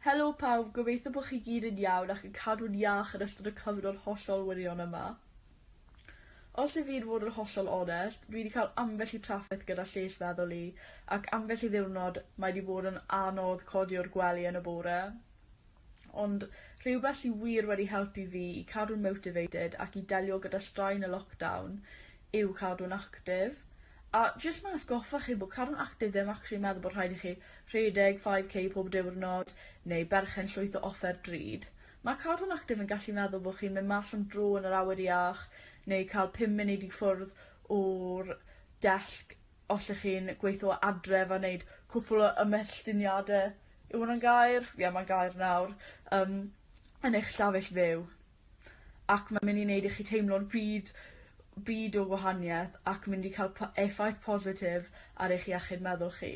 Helo pawb, gobeithio bod chi gyd yn iawn ac yn cadw'n iach yn ystod y cyfnod hollol wirion yma. Os 'yf fi'n fod yn hollol onest, dwi 'di ca'l ambell i trafferth gyda lles feddwl i ac ambell i ddiwrnod mae 'di bod yn anodd codi o'r gwely yn y bore. Ond rhywbeth sy wir wedi helpu fi i cadw'n motivated ac i delio gyda straen y lockdown yw cadw'n actif. A jyst ma'n atgoffa chi bod cadw'n actif ddim actually meddwl bod rhaid i chi rhedeg 5k pob diwrnod neu berchen llwyth o offer drud. Mae cadw'n actif yn gallu meddwl bod chi'n mynd mas am dro yn yr awyr iach neu cael pum munud i ffwrdd o'r desg os 'ych chi'n gweitho o adref a neud cwpwl o ymestyniade. Yw wnna'n gair? Ie ma'n gair nawr. Yym yn eich stafell fyw. Ac ma'n myn' i neud i chi teimlo'n byd byd o wahanieth ac mynd i ca'l po- effaith positif ar eich iechyd meddwl chi.